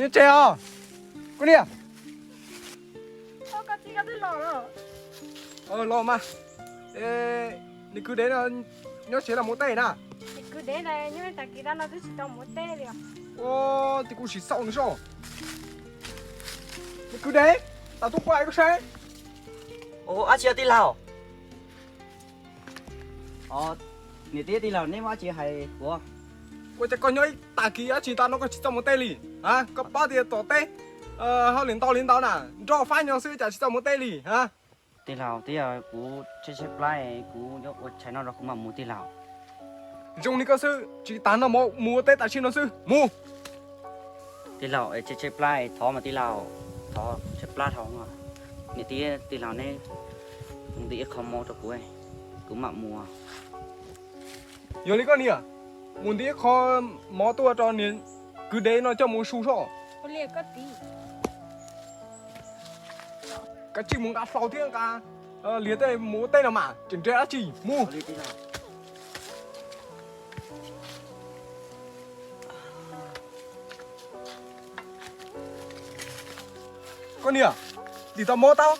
Nyob tsev os, koj niam. Los mas, nws kwv dev no nyob tsev los mus teb na. Ua, ces kuv sim xauj nws soj. Nws kwv dev, tau tuaj kuaj koj saib. Dab tsi tij laug? Niam tij tij laug, neb muaj dab tsi hais kuv? Ua cas koj nyob ib tag kis dab tsi tau no koj tsis txawj mus teb li? Koj paub tias tom teb hauj lwm ntau li ntau na, nroj fab nyo xwb cas tsis txawj mus teb li? Tij laug, twb yog kuv tshaib tshaib plab, kuv yuav ua tshais noj rau kuv mam mus tij laug. Zoo li koj xwb, tsis tas noj mov mus ua teb tam sim no xwb, mus. Tij laug, tshaib tshaib plab thov mas tij laug, thov tshaib plab dhau. Niam tij tij laug, neb mus ntim ib qho mov rau kuv, kuv mam mus. Yog li koj niam, mus ntim ib qho mov tuaj rau niag kwv dev no coj mus su soj. Kav tsij mus nqa hlau thiab nqa liag tej mus ua teb no mas tseem nrhiav dab tsi mus. Koj niam, ntim tau mov tau,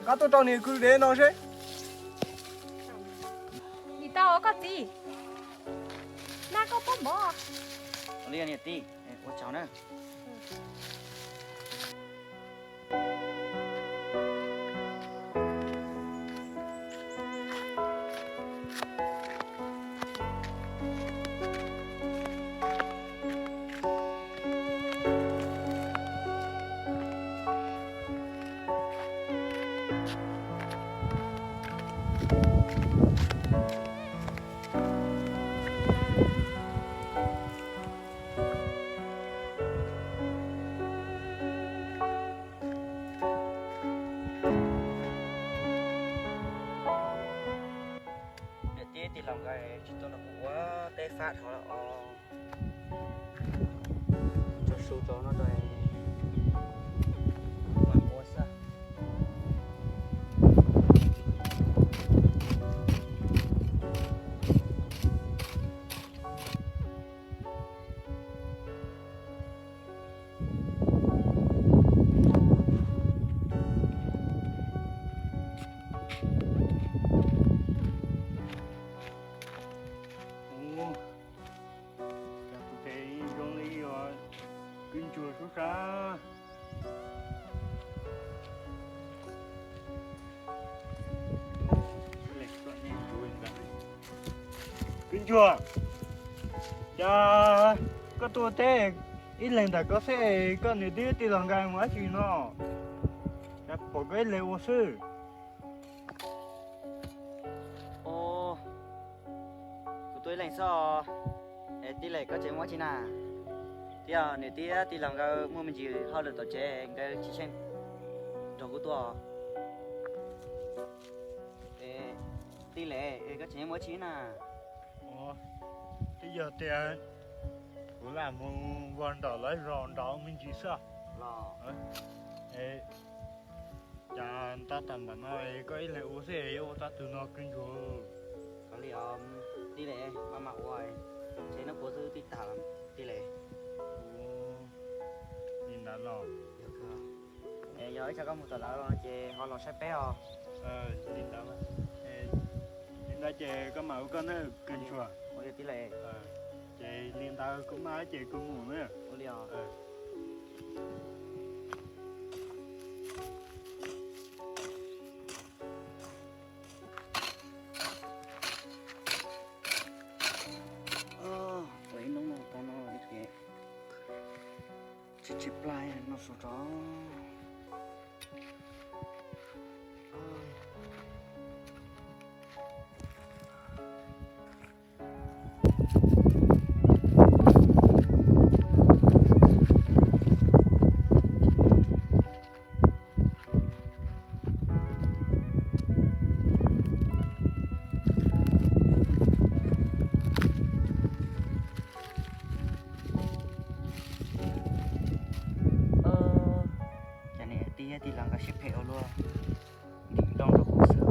nqa tuaj rau niag kwv dev no seb. Ntim tau koj txiv, nag koj pob mov. Ua li niam tij, ua tsaug na. Niam tij tij laug nkawd tsis tuaj nrog kuv ua teb fab dhau lawm os. Tso su tso no rau mam ua xwb. Tus tes zoo li yog kwv ntsuag sub sab. Kwv ntsuag, cas koj tuaj teb ib leeg ntawm koj xwb, koj niam tij tij laug nkawd mus dab tsi no? Cas pom koj ib leeg ua xwb? Kuv tuaj ib leeg xwb. Tij laug, koj tseem muaj dab tsi na? Twb yog niam tij tij laug nkawd muaj me ntsis hauj lwm tom tsev nkawd tsis xyeej nrog kuv tuaj. Tij laug, koj tseem muaj dab tsi na? Twb yog tias kuv lam mus vog nram lawv zos nraud me ntsis xwb. Los, cas nto tag npaum no koj ib leeg ua xwb yuav ua tau tus no kwv ntsuag? Kav liam, tij laug, maj mam ua, tsev no puas xwb tij tag los tij laug. Li ntawd los, yog ib tsam koj mus tom lawv los ces ho los saib peb os. Li ntawd, li ntawd ces koj mam ua koj na kwv ntsuag. Ua li tij laug. Ces li ntawd kuv maj ces kuv mus na. Ua li os. Ua ib hnub no tau no ces tshaib tshaib plab no su tso. Cas niam tij tij laug nkawd siab phem ua luaj, ntim nplooj rau kuv xwb.